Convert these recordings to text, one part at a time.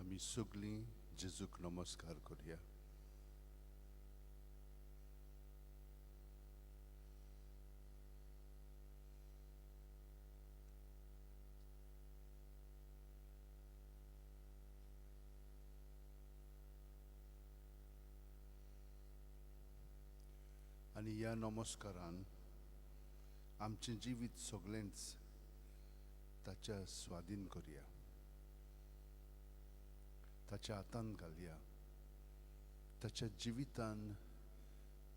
आमी सगळीं जेजूक नमस्कार करुया. आनी ह्या नमस्कारान आमचें जिवीत सगळेंच ताच्या स्वाधीन करुया, ताच्या हातान घालया, ताच्या जिवितान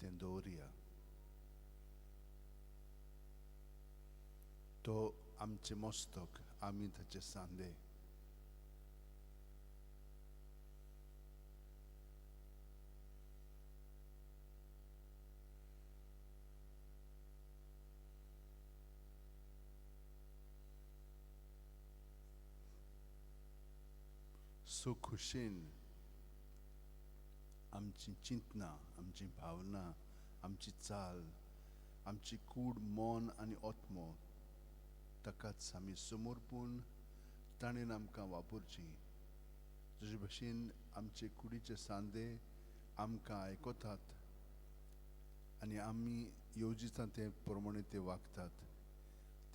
तें दवरया. तो आमचें मस्तक, आमी ताचे सांदे. सो खुशेन आमची चिंतना, आमची भावना, आमची चाल, आमची कूड, मन आनी आत्मो ताकाच आमी समर्पून ताणें आमकां वापरची. जशे भशेन आमचे कुडीचे सांदे आमकां आयकतात आनी आमी येवजिता ते प्रमाणे ते वागतात,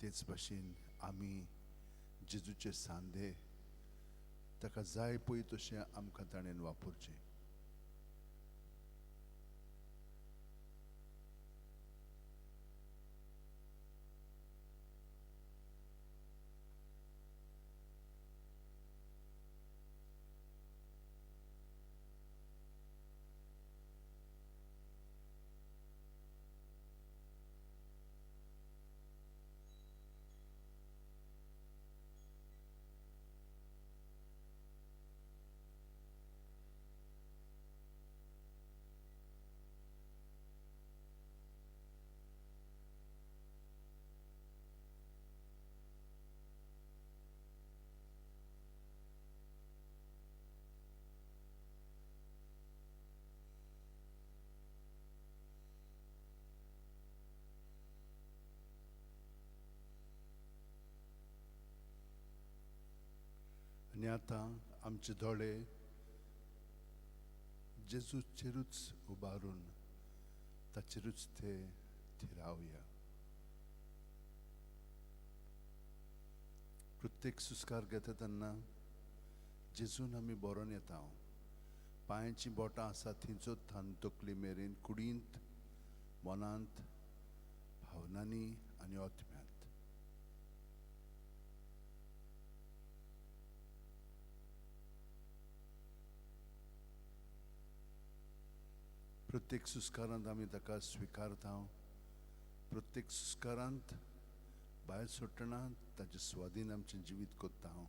तेच भशेन आमी जेजूचे सांदे ताका जाय पळय तशें आमकां ताणें वापरचें. आनी आतां आमचे दोळे जेजूचेरूच उबारून ताचेरूच ते थिरावया. प्रत्येक सुस्कार घेता तेन्ना जेजून आमी बरोवन येता. पांयांचीं बोटां आसा थंयचो थान तकली मेरेन कुडींत, मनांत, भावनांनी आनी आत्म्यांत. प्रत्येक सुस्कारांत आमी ताका स्विकारता. प्रत्येक सुस्कारांत भायर सोडटना ताचे स्वाधीन आमचें जिवीत कोत्ता हांव.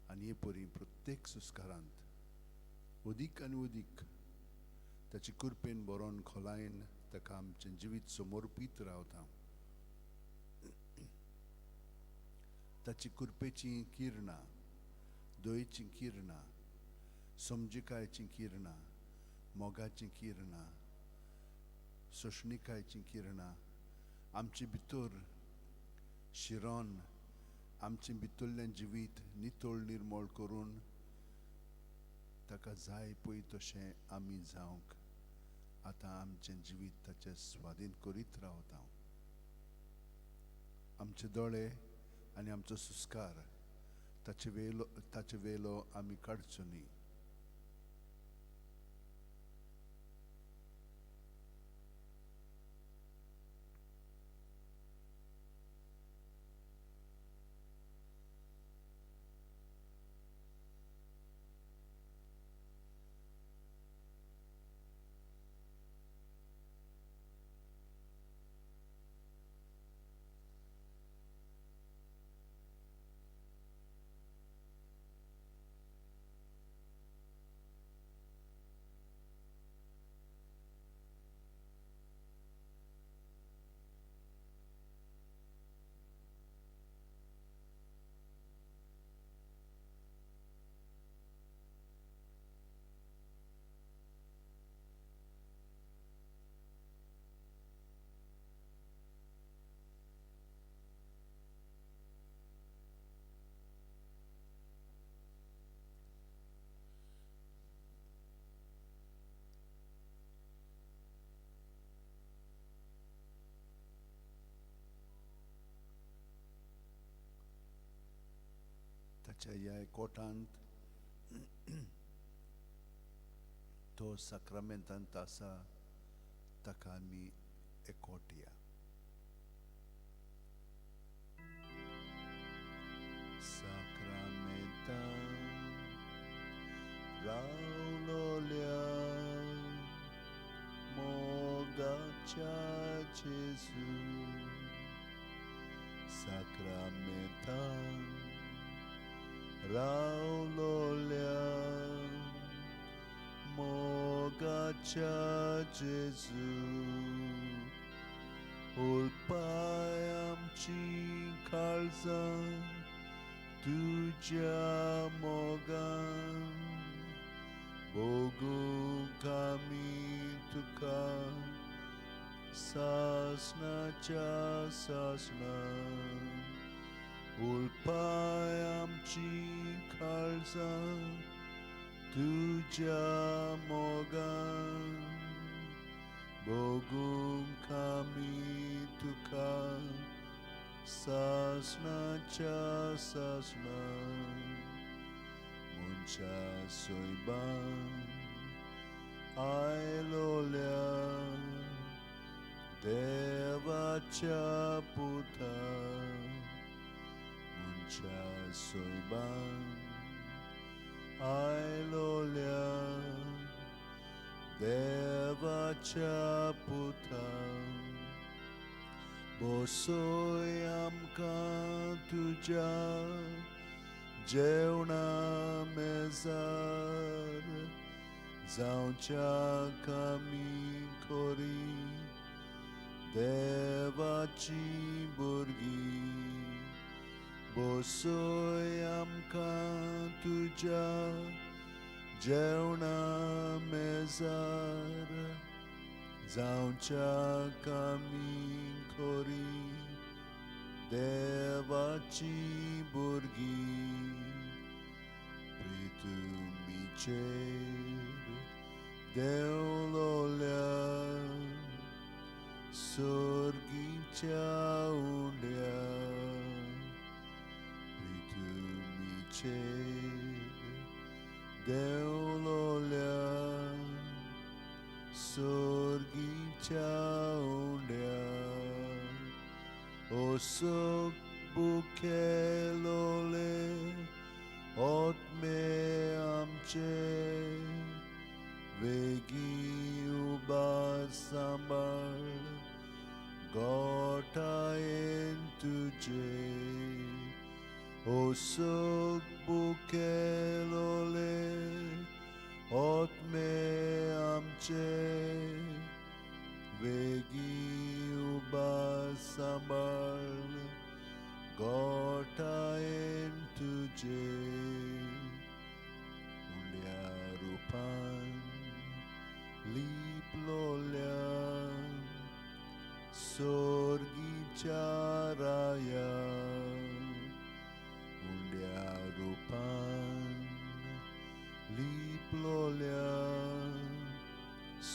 आनी हे परी प्रत्येक सुस्कारांत अदीक आनी अदीक ताचे कृपेन बरोवन खोलायेन ताका आमचें जिवीत समर्पीत रावता. ताची कृपेचीं किरणां, दयेचीं किरणां, समजिकायेचीं किरणां, मोगाचीं किरणां, सोंसणिकायेचीं किरणां आमचे भितर शिरोन आमचे भितरलें जिवीत नितळ निर्मळ करून ताका जाय पळय तशें आमी जावंक आतां आमचें जिवीत ताचे स्वाधीन करीत रावता. आमचे दोळे आनी आमचो सुस्कार ताचे वेलो आमी काडचो न्ही. ताच्या ह्या कोटांत तो साक्रामेंतांत आसा ताका आमी एकवटया. साक्रामेंतांत रावलोल्या मोगाच्या जेजू, साक्रामेंतांत रावलोल्या मोगाच्या जेजू, उलपाय आमची काळजां तुज्या मोगान, भोगूंक आमी तुका सासणाच्या सासणान. उलपाय आमची काळजां तुज्या मोगान, भोगूंक आमी तुका सासणाच्या सासणा मनशा सोयबान आयलोल्या देवाच्या पुता मनशा सोयबान आयलोल्या देवाच्या पुता बसय आमकां तुज्या जेवणा मेजार जावच्याक आमी खरी देवाची भुरगीं बसय आमकां तुज्या जेवणा मेजार जावच्याक आमी खरी देवाची भुरगीं प्रितुमीचेर देंवलोल्या सर्गीच्या उंड्या प्रितुमीचेर देंवलोल्या सर्गीच्या उंड्या ओसक बुकेलोले आत्मे आमचे वेगीं उबा सांबाळ गोठायेन तुजे ओसक बुकेलोले आत्मे आमचे वेगीं उबा सांबाळ गोठायेन तुजे उंड्या रुपान लिपलोल्या सर्गीच्या राया उंड्या रुपान लिपलोल्या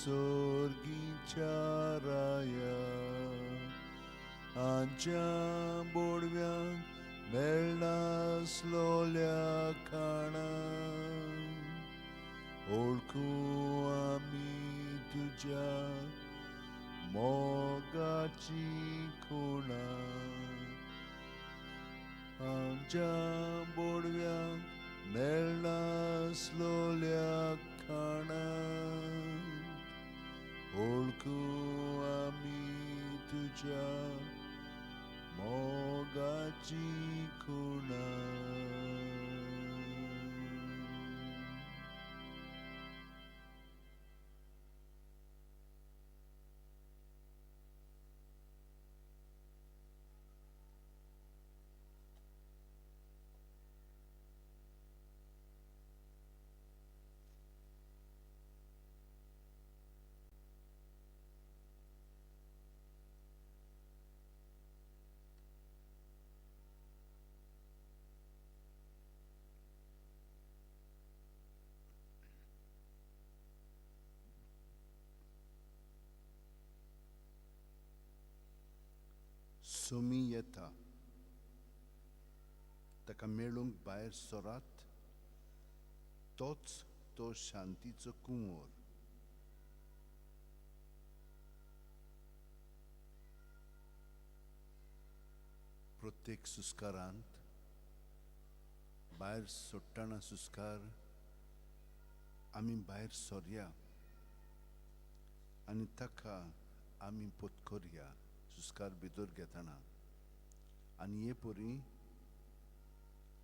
सर्गीच्या राया आमच्या बोडव्यांक मेळनासलोल्या खाणां ओळखूं आमी तुज्या मोगाची खुणां आमच्या बोडव्यांक मेळनासलोल्या खाणां ओळखूं आमी तुज्या मोगाची खुणां. सोमी येता ताका मेळूंक भायर सरात तोच तो शांतीचो कुंवर. प्रत्येक सुस्कारांत भायर सोडटना सुस्कार आमी भायर सोरया आनी ताका आमी पोतकोरया सुस्कार भितर घेतना आनी हे परी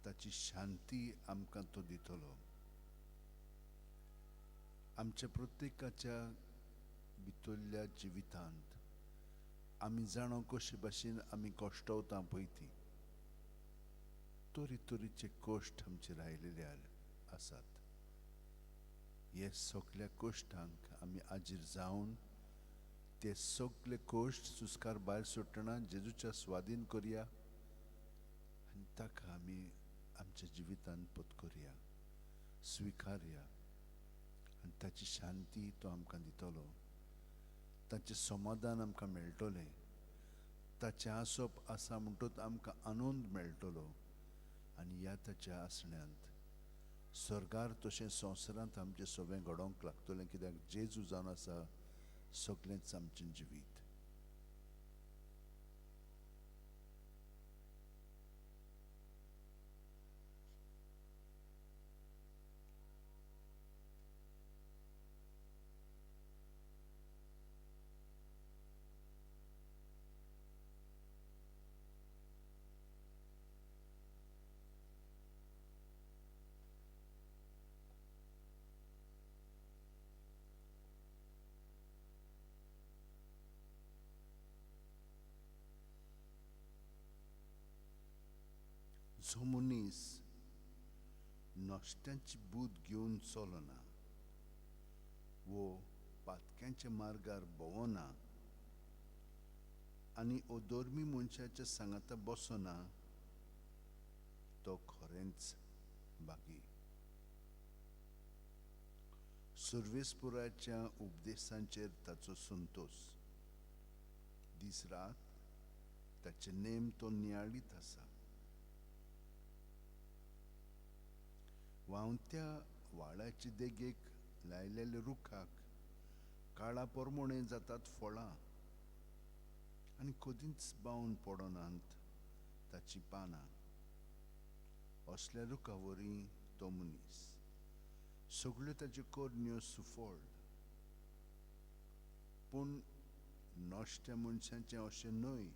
ताची शांती आमकां तो दितलो. आमच्या प्रत्येकाच्या भितरल्या जिवितांत आमी जाणो कशे भाशेन आमी कश्टवता पळय ती तरी तरेचे कश्ट आमचेर आयिल्ले आसात. हे सगल्या कश्टांक आमी आजीर जावन ते सगळे कश्ट सुस्कार भायर सोडटना जेजूच्या स्वाधीन करया आनी ताका आमी आमच्या जिवितांत पत्करया, स्विकारया आनी ताची शांती तो आमकां दितलो, ताचें समाधान आमकां मेळटलें, ताचें आसप आसा म्हणटच आमकां आनंद मेळटलो आनी ह्या ताच्या आसण्यांत स्वर्गार तशें संवसारांत आमचें सगळें घडोवंक लागतलें, कित्याक जेजू जावन आसा सगळेंच आमचें जिवीत. जो मनीस नश्ट्यांची बूद घेवन चलना वो पातक्यांच्या मार्गार भोंवना आनी अधर्मी मनशाच्या सांगाता बसना तो खरेंच बागी. सर्वेस्पुराच्या उपदेशांचेर ताचो संतोश, दीस रात ताचे नेम तो नियाळीत आसा. व्हांवत्या व्हाळाचे देगेक लायलेल्या रुखाक काळा परमोणे जातात फळां आनी कदींच बावन पडनात ताचीं पानां. असल्या रुखा वरी तो मनीस, सगळ्यो ताच्यो करण्यो सुफळ. पूण नश्ट्या मनशाचें अशें न्हय,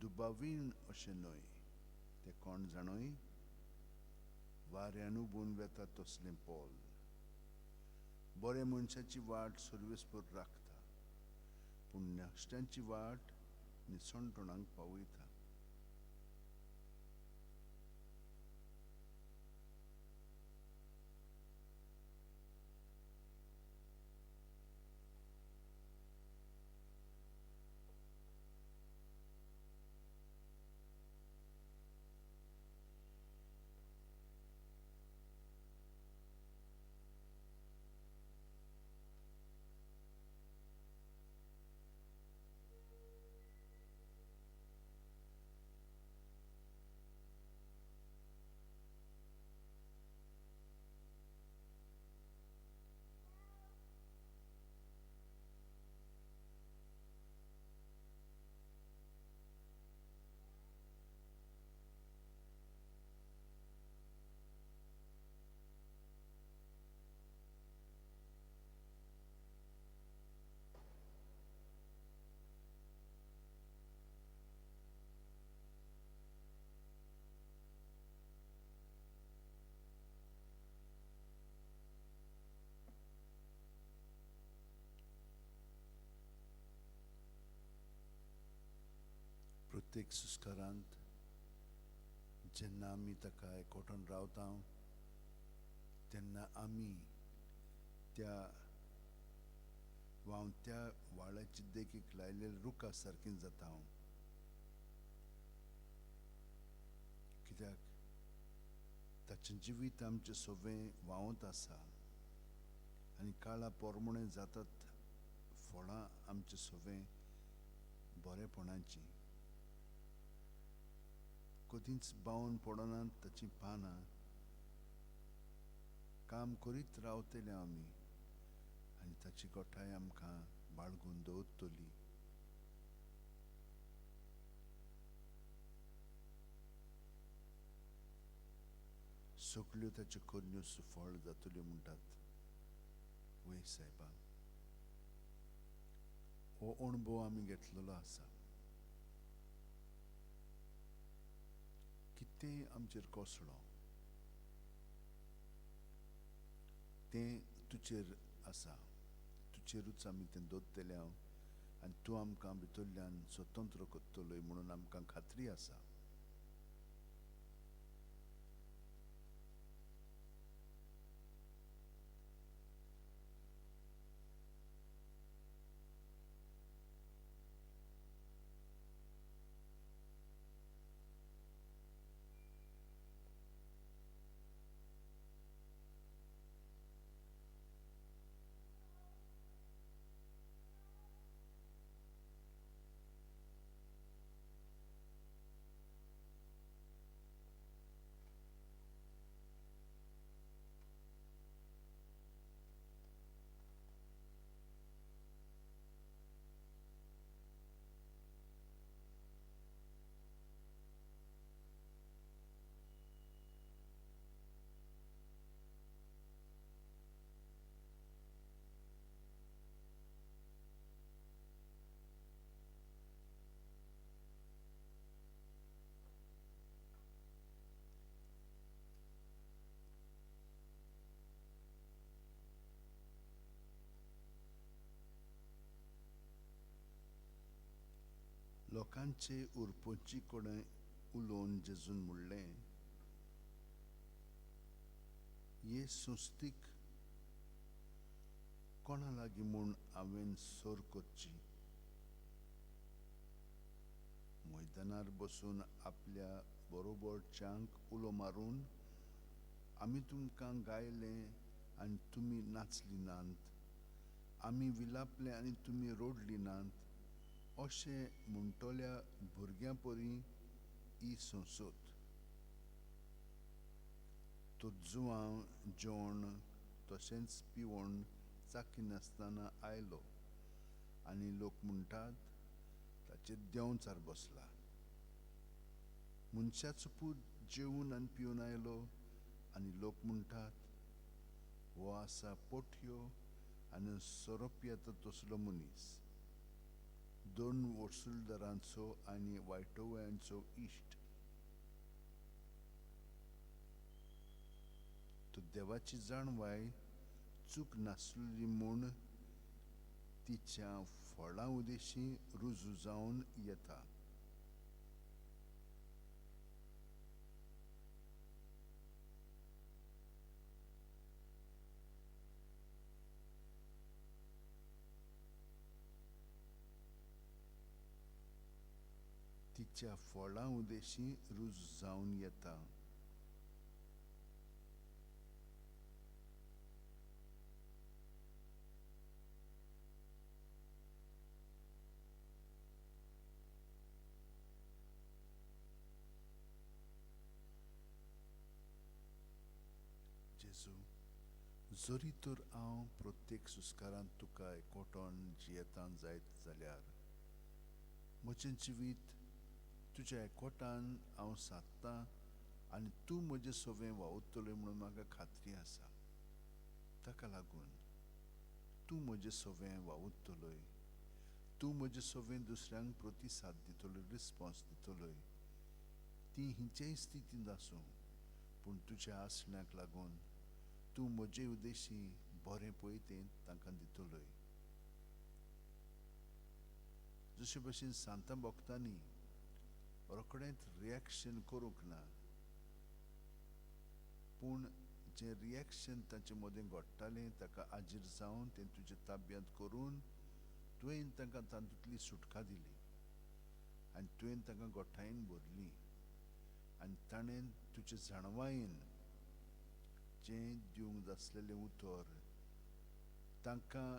दुबावीण अशें न्हय, तें कोण जाणय वाऱ्यान उबून वेता तसलें पोल. बऱ्या मनशाची वाट सर्वेस्पर राखता, पूण नश्ट्यांची वाट निसणटणांक पावयता. प्रत्येक संस्कारांत जेन्ना आमी ताका एकवटून रावता तेन्ना आमी त्या व्हांवत्या व्हाळाचे देखीक लायलेल्या रुखा सारकी जाता. कित्याक ताचें जिवीत आमचें सगळें व्हांवत आसा आनी काळा पोरमोणे जातात फळां आमचें सगळें बरेपणाचीं. कदींच बावन पडनात ताचीं पानां. काम करीत रावतले आमी आनी ताची गोठाय आमकां बाळगून दवरतली. सगळ्यो ताच्यो करण्यो सुफळ जातल्यो म्हणटात वय सायबा. हो अणभव आमी घेतलेलो आसा. कितें आमचेर कोसळो तें तुजेर आसा, तुजेरूच आमी तें दवरतले हांव आनी तूं आमकां भितरल्यान स्वतंत्र करतलोय म्हणून आमकां खात्री आसा. लोकांचे उरपोची कडेन उलोवन जेजून म्हणलें, हे संस्थीक कोणा लागीं म्हूण हांवें सोर करची? मैदानार बसून आपल्या बरोबरच्यांक उलो मारून आमी तुमकां गायलें आनी तुमी नाचली नात, आमी विलापले आनी तुमी रोडली नात, अशें म्हणटल्या भुरग्यां परी ही संसद. तो जुवांव जेवण तशेंच पिवण चाखिनासतना आयलो आनी लोक म्हणटात ताचेर देंवचार बसला. मनशाचो पूत जेवन आनी पिवन आयलो आनी लोक म्हणटात हो आसा पोटयो आनी सोरो पियेता तसलो मनीस, दोन वसुलदारांचो आनी वायटोवयांचो इश्ट. तो देवाची जाणवाय चूक नासली म्हूण तिच्या फळां उदेशी रुजू जावन येता. तिच्या फळां उदेशी रुजू जावन येता. जेजू, जरी तर हांव प्रत्येक सुस्कारांत तुका एकवटोन जियेतां जायत जाल्यार म्हजें जिवीत तुज्या एकवटान हांव सादतां आनी तूं म्हजें सवें वावुरतलें म्हणून म्हाका खात्री आसा. ताका लागून तूं म्हजें सवें वावुरतलोय, तूं म्हजें सवें दुसऱ्यांक प्रतिसाद दितलोय, रिस्पोन्स दितलोय. ती हिंचेय स्थितींत आसूं, पूण तुज्या आसण्याक लागून तूं म्हजे उद्देशी बरें पळय तें तांकां दितलोय. जशे भशेन सांतां भोगतांनी रोखडेंच रिएक्शन करूंक ना, पूण जें रिएक्शन तांचे मदें घडटालें ताका आजीर जावन तें तुज्या ताब्यांत करून तुवें तांकां तातूंतली सुटका दिली आनी तुवें तांकां गोठायेन भरली आनी ताणें तुजे जाणवायेन जें दिवंक आसलेलें उतर तांकां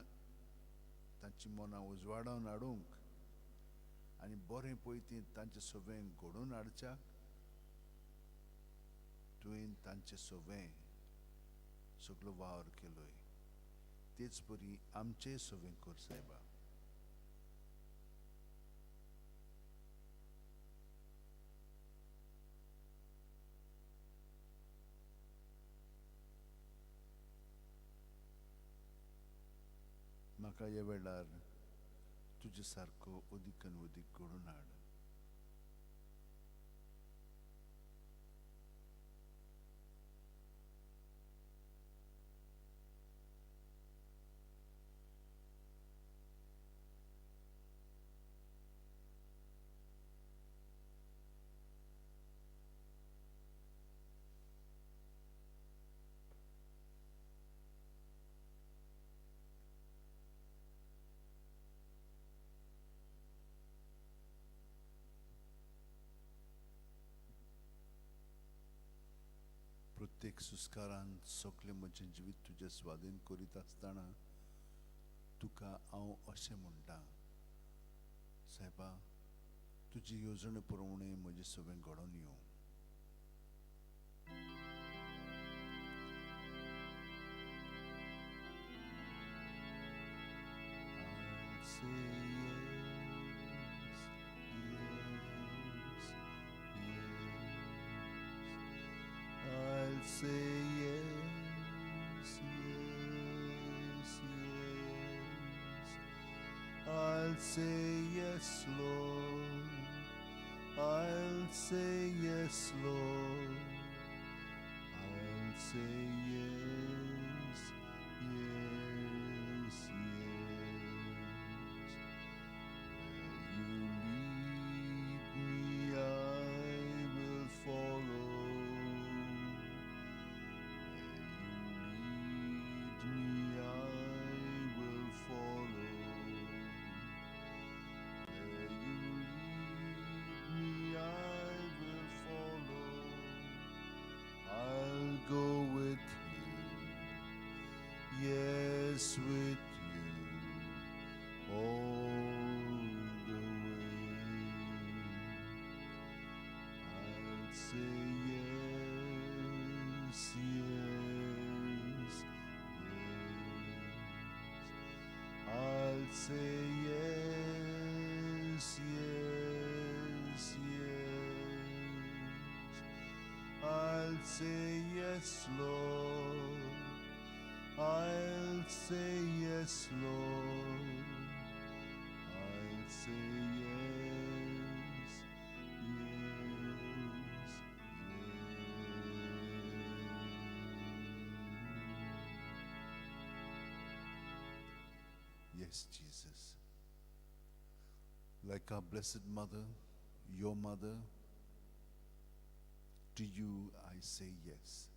तांची मनां उजवाडावन हाडूंक आनी बरें पळय तें तांचें सवें घडोवन हाडच्याक तुवें तांचें सवें सगलो वावर केलोय. तेच परी आमचें सवें कर सायबा. म्हाका ह्या वेळार तुजे सारको अदीक आनी अदीक घडोवन हाड. प्रत्येक सुस्कारान सगळें म्हजें जिवीत तुजें स्वाधीन करीत आसतना तुका हांव अशें म्हणटा, सायबा, तुजी येवजणे प्रमाणे म्हजें सगळें घडोवन येवं. Say yes, yes, yes. I'll say yes, yes, yes. I'll say yes, Lord. I'll say yes, Lord. I'll say yes, yes, yes. Where you lead say yes, yes, yes. I'll say yes, yes, yes. I'll say yes, Lord. I'll say yes, Lord. I'll say yes, yes, yes. Yes, Jesus. Like our Blessed Mother, your mother, to you I say yes.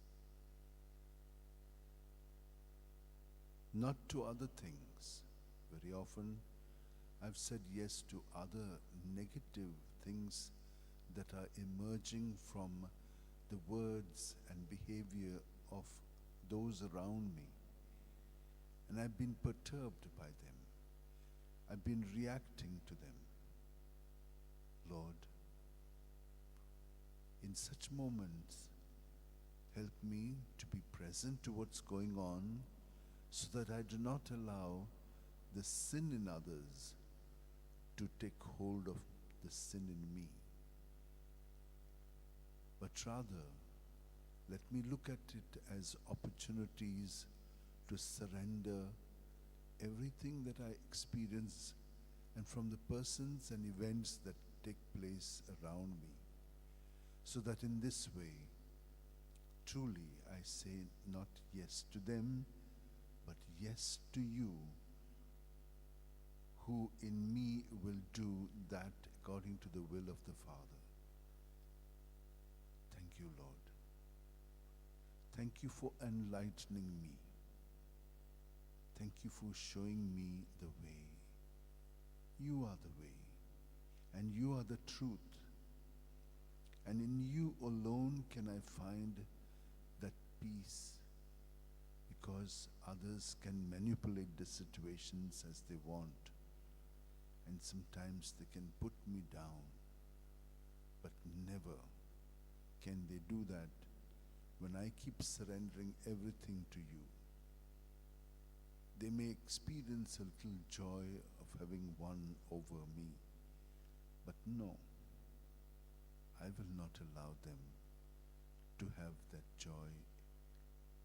Not to other things. Very often I've said yes to other negative things that are emerging from the words and behavior of those around me. And I've been perturbed by them. I've been reacting to them. Lord, in such moments, help me to be present to what's going on so that I do not allow the sin in others to take hold of the sin in me. But rather, let me look at it as opportunities to surrender everything that I experience and from the persons and events that take place around me, so that in this way, truly I say not yes to them, but yes to you, who in me will do that according to the will of the Father. Thank you, Lord. Thank you for enlightening me. Thank you for showing me the way. You are the way, and you are the truth. And in you alone can I find that peace, because others can manipulate the situations as they want, and sometimes they can put me down, but never can they do that when I keep surrendering everything to you. They may experience a little joy of having won over me, but no, I will not allow them to have that joy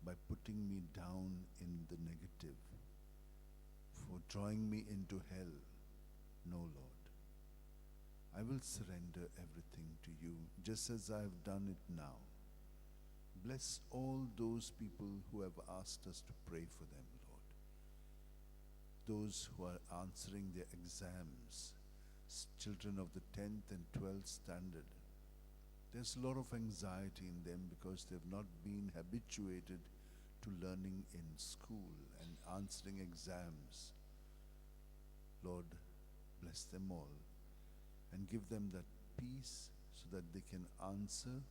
by putting me down in the negative, for drawing me into hell. No, Lord. I will surrender everything to you, just as I have done it now. Bless all those people who have asked us to pray for them, Lord. Those who are answering their exams, children of the 10th and 12th standard. There's a lot of anxiety in them because they've not been habituated to learning in school and answering exams. Lord, bless them all and give them that peace so that they can answer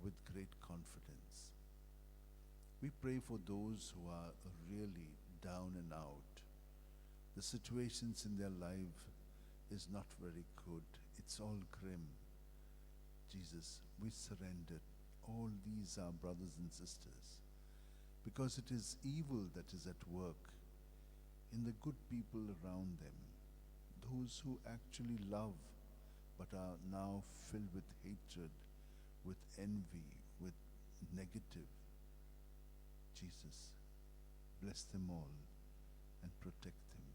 with great confidence. We pray for those who are really down and out. The situations in their life is not very good. It's all grim. Jesus, we surrender all these our brothers and sisters, because it is evil that is at work in the good people around them, those who actually love but are now filled with hatred, with envy, with negative. Jesus, bless them all and protect them.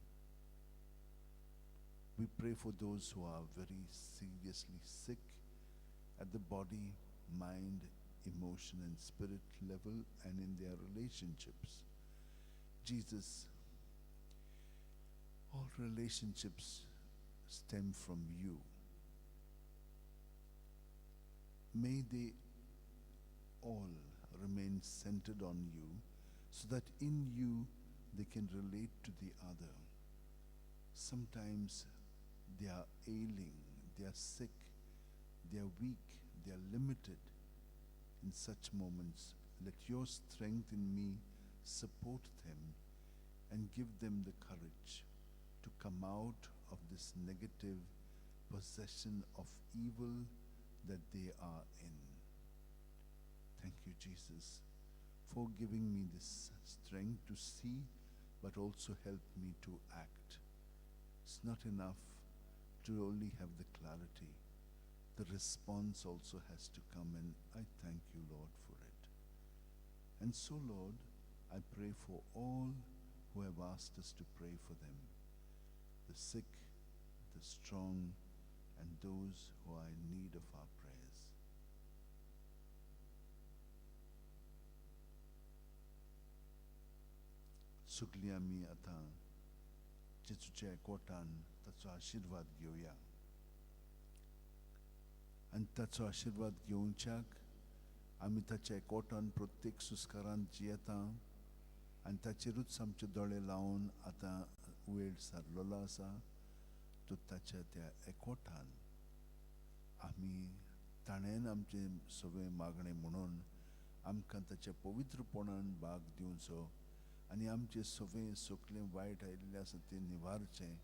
We pray for those who are very seriously sick at the body, mind, emotion and spirit level and in their relationships. Jesus, all relationships stem from you. May they all remain centered on you so that in you they can relate to the other. Sometimes they are ailing, they are sick, they are weak, they are limited. In such moments, let your strength in me support them and give them the courage to come out of this negative possession of evil that they are in. Thank you, Jesus, for giving me this strength to see, but also help me to act. It's not enough to only have the clarity. The response also has to come, and I thank you, Lord, for it. And so, Lord, I pray for all who have asked us to pray for them, the sick, the strong, and those who are in need of our prayers. सगळीं आमी आतां जेजूच्या एकवटान ताचो आशिर्वाद घेवया आनी ताचो आशिर्वाद घेवच्याक आमी ताच्या एकवटान प्रत्येक सुस्कारांत जियेता आनी ताचेरूच आमचे दोळे लावन आतां वेळ सारलेलो आसा. तो ताच्या त्या एकवटान आमी ताणें आमचें सगळें मागणें म्हणून आमकां ताच्या पवित्रपणान भाग दिवचो आनी आमचें सगळें सगळें वायट आयिल्लें आसा तें निवारचें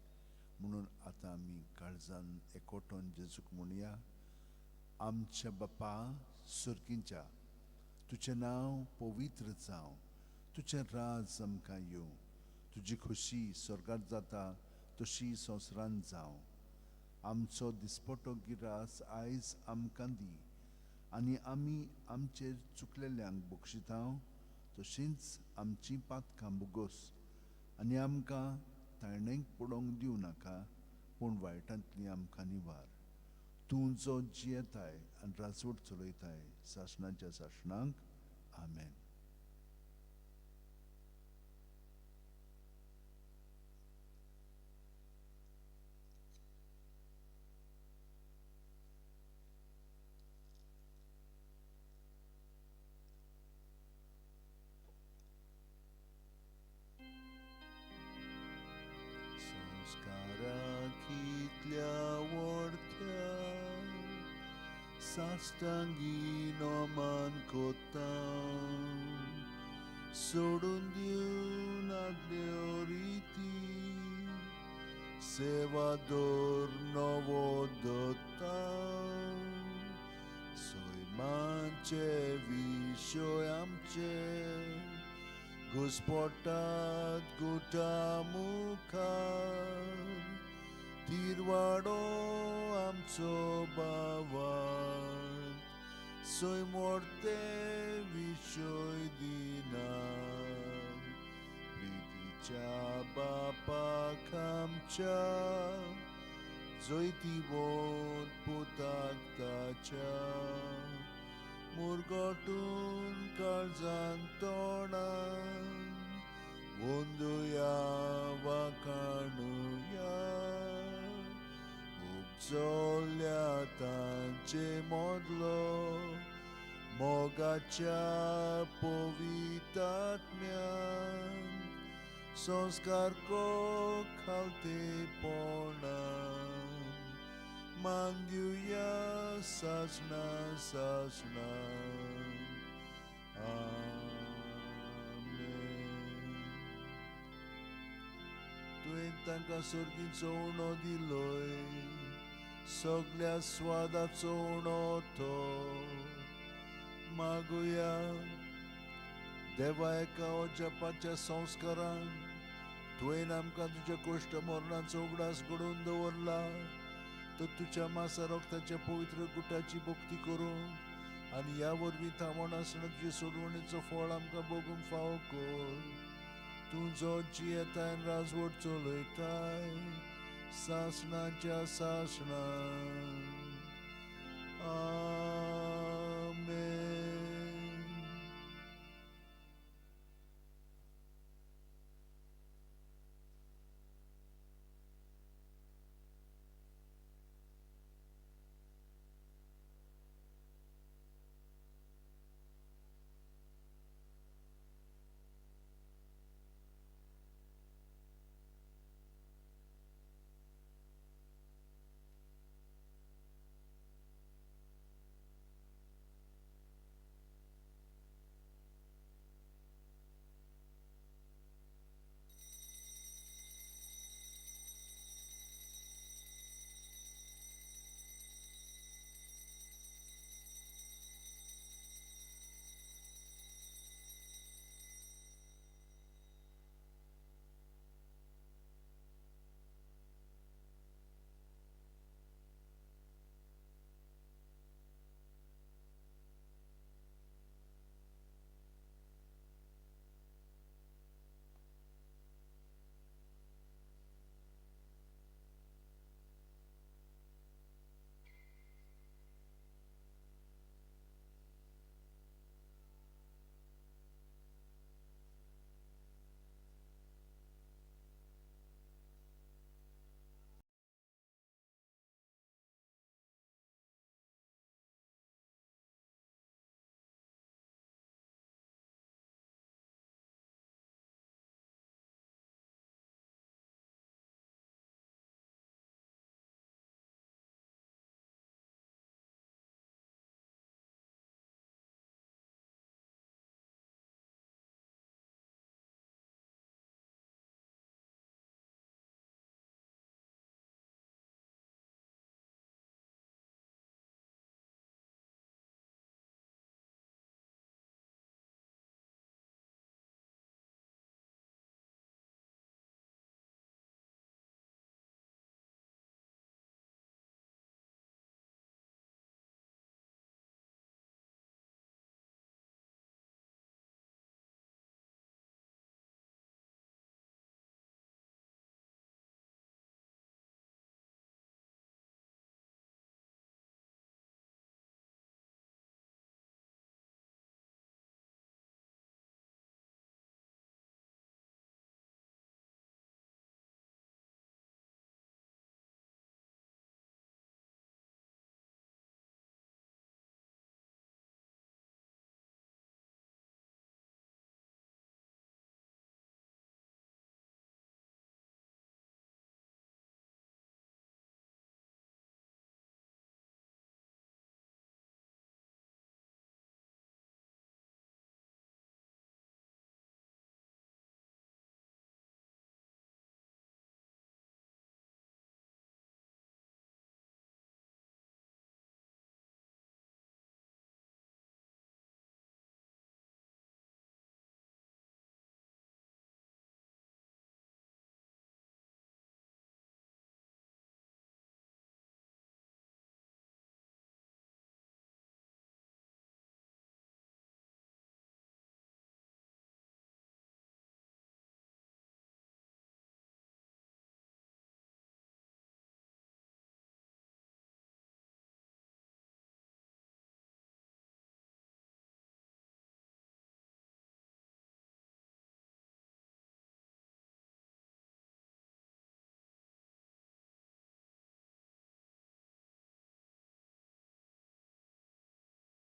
म्हणून आतां आमी काळजान एकवटून जेजूक म्हणया. आमच्या बापा सर्गींच्या, तुजें नांव पवित्र जावं, तुजें राज आमकां येवं, तुजी खोशी स्वर्गात जाता तशी संवसारांत जावं. आमचो दिसपटो गिरास आयज आमकां दी आनी आमी आमचेर चुकलेल्यांक बक्षिता तशींच आमचीं पातकां बोगोस आनी आमकां ताणेक पडोवंक दिवं नाका, पूण वायटांतली आमकां निवार. तूं जो जियेताय आनी राजवट चलयताय सासणाच्या सासणांक. आमेन. साश्टांगी नमन कोता सोडून दिवन आदल्यो रिती सेवा दर नवो दत्ता सैमाचे विशय आमचे घुस्पटात गुटा मुखार तिरवाडो आमचो बावार सैमोर्ते विशय दिना प्रितीच्या बापाक आमच्या जैतिवंत पुताक ताच्या मुरगटून काळजान तोंडान वंदुया वाकाणुया उपजल्या तांचे मदलो मोगाच्या पवितात्म्यान संस्कार को खालतेपणान मान दिवया सासणा सासणा. आमेन. तुवें तांकां सर्गीचो उणो दिलोय, सगळ्या स्वादाचो उणो तो. मागुया देवा एका अजापाच्या संस्कारान तुवें आमकां तुज्या कोश्ट मरणाचो उगडास घडोवन दवरला, तर तुज्या मासा रक्ताच्या पवित्र गुटाची भक्ती करून आनी ह्या वरवीं थांबोन आसतना तुजे सोडवणेचो फळ आमकां भोगूंक फावो कर. तूं जो जियेताय राजवट चलयताय सासणाच्या सासणां. आमेन.